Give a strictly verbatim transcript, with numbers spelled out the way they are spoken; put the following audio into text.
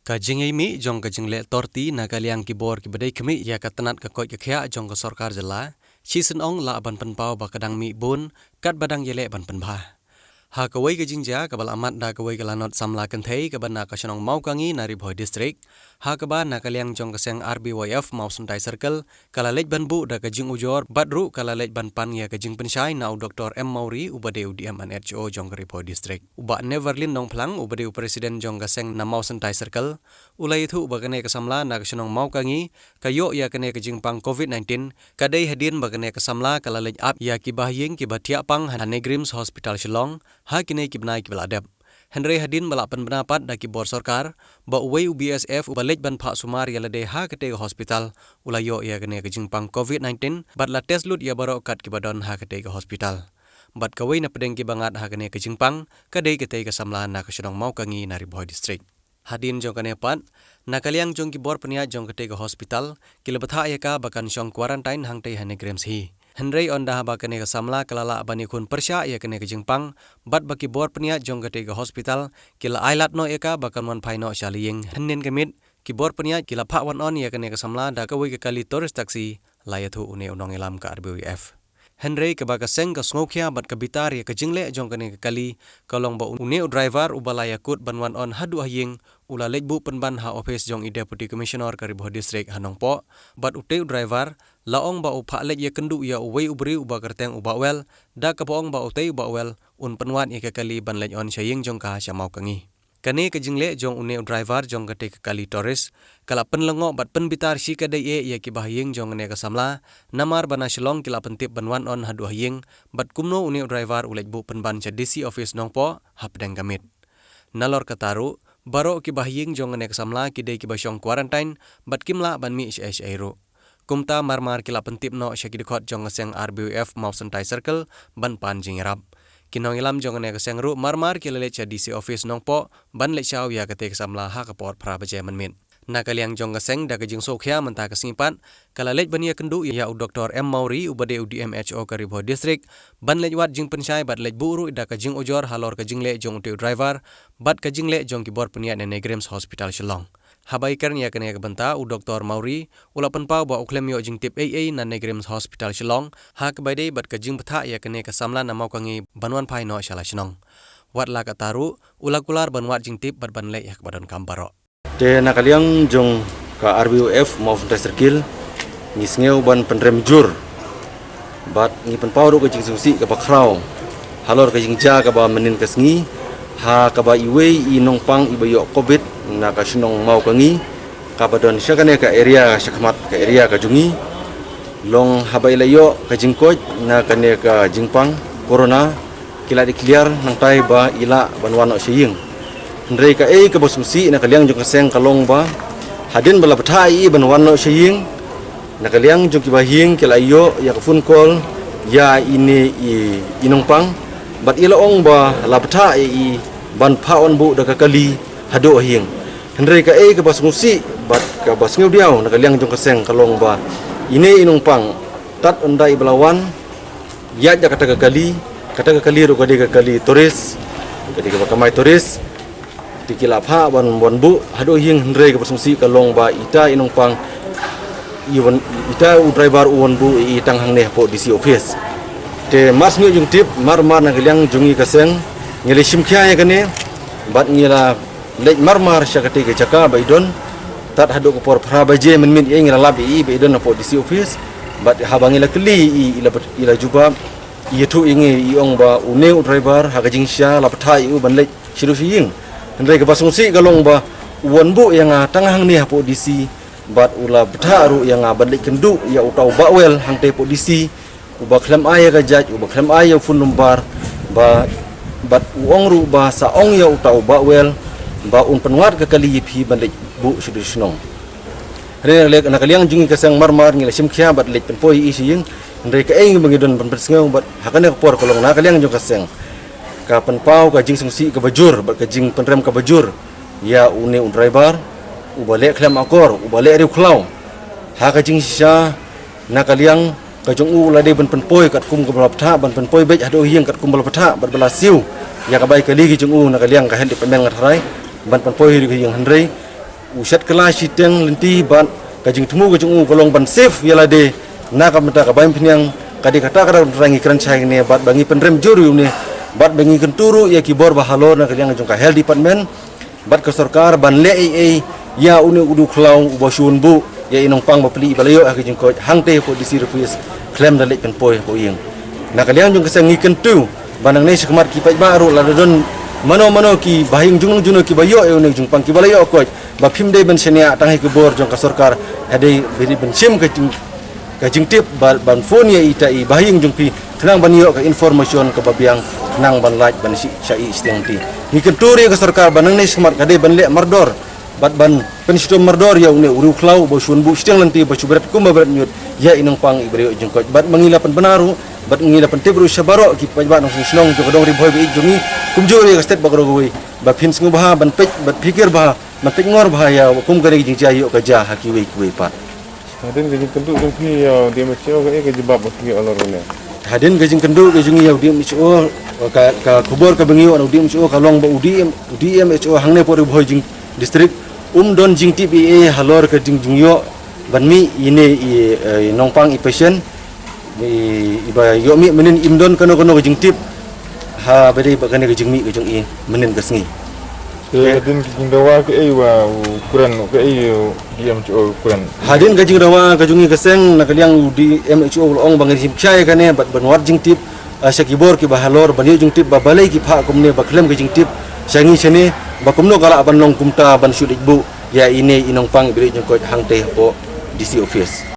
Ka jingïaimih jong ka jingleh torti na ka liang ki bor kiba dei khmih ïa ka tnat ka koit ka khiah jong ka sorkar jylla, shisien ong lah ban pynpaw ba ka dang mih bun katba dang ïaleh ban pynbha. Ha kawei ka jingjia kaba la mat da kawei ka lanot samla kynthei kaba na ka shnong Mawkangi na Ri Bhoi District, ha kaba na ka liang jong ka seng R B Y F Mawsyntai Circle ka la leit ban buh da ka jingujor bad ruh ka la leit ban pan ïa ka jingpynshai na u Doktor M Mawrie uba dei u D M and H O jong ka Ri Bhoi District. U Bah Neverlin Nongphlang uba dei u President jong ka seng na Mawsyntai Circle u la ïathuh ba kane ka samla na ka shnong Mawkangi ka ïoh ïa kane ka jingpang COVID nineteen ka dei hadien ba kane ka samla ka la leit ap ïa ki bahaïing kiba thiah pang ha NEIGRIHMS Hospital Shillong ha kine ki bnai kiba la dep. Hynrei hadien ba la pynbna pat da ki bor sorkar ba uwei u B S F uba leit ban phah sumar ïa lade ha katei ka hospital u la ïoh ïa kane ka jingpang COVID nineteen bad la test lut ïa baroh kat kiba don ha katei ka hospital. Bad kawei na pdeng kiba ngat ha kane ka jingpang ka dei katei ka samla na ka shnong Mawkangi na Ri Bhoi District. Hadien jong kane pat, na ka liang jong ki bor pynïaid jong katei ka hospital ki la bthah ïa ka ba kan shong quarantine hangtei ha NEIGRIHMS hi. Hynrei ynda haba kane ka samla ka la lah ban ïakhun pyrshah ïa kane ka jingpang bad ba ki bor pynïaid jong katei ka hospital ki la ai lad noh ïa ka ba kan wan phai noh sha la ïing, hynnin ka miet ki bor pynïaid ki la phah wan on ïa kane ka samla da kawei ka kali tourist taxi, la ïathuh une u nongïalam ka R B Y F. Hynrei kaba ka seng ka sngewkhia bad ka bitar ïa ka jingleh jong kane ka kali ka long ba une u driver uba la ïakut ban wan on haduh ha ïing u la leit buh pynban ha ophis jong i Deputy Commissioner ka Ri Bhoi District ha Nongpoh, bad utei u driver la ong ba u phah leit ïakynduh ïa uwei u briew uba kyrteng u Bah Well, da kaba ong ba utei u Bah Well un pynwad ïa ka kali ban leit on sha ïing jong ka sha Mawkangi. Kane ka jingleh jong une u driver jong katei ka kali tourist ka la pynlyngngoh bad pynbitar shikatdei eh ïa ki bahaïing jong kane ka samla, namar ba na Shillong ki la pyntip ban wan on haduh ha ïing, bad kumno une u driver u leit buh pynban sha D C office Nongpoh hapdeng ka miet. Nalor kata ruh, baroh ki bahaïing jong kane ka samla ki dei kiba shong quarantine bad kim lah ban mih shaei shaei ruh. Kumta marmar ki la pyntip noh sha ki dkhot jong ka seng R B Y F Mawsyntai Circle ban pan jingïarap. Ki nongïalam jong kane ka seng ruh marmar ki la leit sha D C office Nongpoh ban leit shaw ïa katei ka samla ha ka por phra baje mynmiet. Na ka liang jong ka seng da ka jingsngewkhia mynta ka sngi pat ka la leit ban ïakynduh ïa u Doktor M Mawrie uba dei u D M H O ka Ri Bhoi District ban leit wad jingpynshai bad leit buh ruh da ka jingujor halor ka jingleh jong utei u driver bad ka jingleh jong ki bor pynïaid na NEIGRIHMS Hospital Shillong. Haba ïakren ïa kane ka bynta u Doktor Mawrie u la pynpaw ba u khlem ïoh jingtip ei ei na NEIGRIHMS Hospital Shillong ha kaba ïadei bad ka jingbthah ïa kane ka samla na Mawkangi ban wan phai noh sha la shnong. Wat la katta ruh u la kular ban wad jingtip bad ban leh ïa kaba donkam baroh. Te na ka liang jong ka R B Y F Mawsyntai Circle ngi sngew ban pynrem jur bad ngi pynpaw ruh ka jingsngewsih kaba khraw halor ka jingjia kaba mynnin ka sngi ha kaba iwei i nongpang iba ïoh covid na ka shnong Mawkangi kaba don sha kane ka area sha khmat ka area ka jong ngi. Long haba i la ïoh ka jingkoit na kane ka jingpang corona ki la declare nangtai ba i lah ban wan noh sha ïing. Hynrei kaei kaba sngewsih na ka liang jong ka seng ka long ba hadien ba la bthah ïa i ban wan noh sha ïing, na ka liang jong ki bahaïing ki la ïoh ïa ka phone call ïa ine i, i nongpang bad i la ong ba la bthah ïa i ban phah wan buh da ka kali haduh ha ïing. Hynrei kaei kaba sngewsih bad kaba sngewdiaw na ka liang jong ka seng ka long ba ine i nongpang tad ynda i ba la wan ïaid da kata ka kali, kata ka kali ruh ka dei ka kali tourist, ka dei kaba kamai tourist. Te ki la phah ban wan buh haduh ha ïing, hynrei kaba sngewsih ka long ba ita i nongpang i wan, ita u driver u wan buh i tang hangne hapoh D C office. Te mar sngewthuh jingtip, mar mar na ka liang jong ngi ka seng ngi la shim khia ïa kane bad ngi la leit marmar sha katei ka jaka ba i don. Tad haduh ka por phra baje mynmiet ïa ngi la lap ïa i ba i don hapoh D C office. Bad haba ngi la kylli ïa i, i la, i la jubab, i ïathuh ïa ngi, i ong ba une u driver ha ka jingshisha la bthah ïa u ban leit shaduh sha ïing. Hynrei kaba sngewsih ka long ba u wan buh ïa nga tang hangne hapoh D C bad u la bthah ruh ïa nga ban leit kynduh ïa uta u Bah Well hangtei hapoh D C. Uba khlem ai ïa ka jait, uba khlem ai ïa u phone number, ba, bad u ong ruh ba sa ong ïa uta u Bah Well ba un pynwad ka kali ïa phi ban leit buh shaduh shnong. Hynrei na ka liang jong ngi ka seng marmar ngi la shim khia bad leit pynpoi ïa i sha ïing. Hynrei kaei ba ngi don ban pynsngew bad ha kane ka por ka long na ka liang jong ka seng ka pynpaw ka jingsngewsih kaba jur bad ka jingpynrem kaba jur ïa une u driver uba leh khlem akor, uba leh riewkhlaw. Ha ka jingshisha na ka liang ka jong u la dei ban pynpoi katkum kaba la bthah, ban pynpoi beit haduh ha ïing katkum ba la bthah bad ba la siew ïa ka bai kali ka jong u na ka liang ka head department nga tharai ban pynpoi haduh ha ïing, hynrei U shet kylla shiteng lynti bad ka jingthmu ka jong u ka long ban save ïa lade na ka bynta ka bai pynïang. Ka dei kata ka daw ngi kren shai ne bad ba ngi pynrem jur ïa une bad ba ngi kyntu ruh ïa ki bor ba halor na ka liang jong ka health department bad ka sorkar ban leh ei ei ïa une u diew khlaw uba shun buh ïa i nongpang ba pli ba la ïoh ha ka jingkoit hangtei hapoh D C office khlem da leit pynpoi hapoh ïing. Na ka liang jong ka seng ngi kyntu ba nangne shakhmat ki paidbah ruh lada don mano mano ki bahaïing jong nong jong nong kiba ïoh ïa une u jingpang kiba la ïoh koit ba phim dei ban shaniah tang ha ki bor jong ka sorkar, ha dei ba dei ban shim ka jing ka jingtip ba ban phone ïa ita i bahaïing jong phi khnang ban ïoh ka information kaba biang khnang ban lait ban shi sha i shiteng lynti. Ngi kyntu ruh ïa ka sorkar ba nangne shakhmat ka dei ban leh mardor bad ban pynshitom mardor ïa une u diew khlaw ba shun buh shiteng lynti ba shu bret kumba bret ñiut ïa i nongpang iba la ïoh jingkoit bad ma ngi la pynbna ruh bad ngi la pyntip ruh sha baroh ki paidbah nongshong shnong jong ka dong Ri Bhoi ba ïeit jong ngi kumjuh ruh ïa ka state baroh kawei ba phin sngewbha ban peit bad phikir bha ban peit ngor bha ïa kum kane ka jingjia ïoh ka jia ha kiwei kiwei pat. Hadien ka jingkynduh jong phi ïa u D M H O kaei ka jubab ba phi ïoh halor kane? Hadien ka jingkynduh ka jong ngi ïa u D M H O, ka, ka khubor kaba ngi ïoh na u D M H O ka long ba u D M, u D M H O hangne hapoh Ri Bhoi jing district um don jingtip ei ei halor ka jing jingïoh ban mih ine i, eh, i nongpang i patient i, iba ïoh mih mynnin im don kano kano ka jingtip ha ba dei ba kane ka jingmih ka jong i mynnin ka sngi. Te hadien ka jingdawa kaei wa u kren, kaei u D M H O u kren? Hadien ka jingdawa ka jong i ka seng na ka liang u D M H O u la ong ba ngi shim khia ïa kane bad ban wad jingtip, ah, sha ki bor kiba halor ban ïoh jingtip ba balei ki phah kumne ba khlem ka jingtip sha ngi shane ba kumno ka lah ban long kumta ban shu leit buh ïa ine i nongpang iba la ïoh jingkoit hangtei hapoh D C office.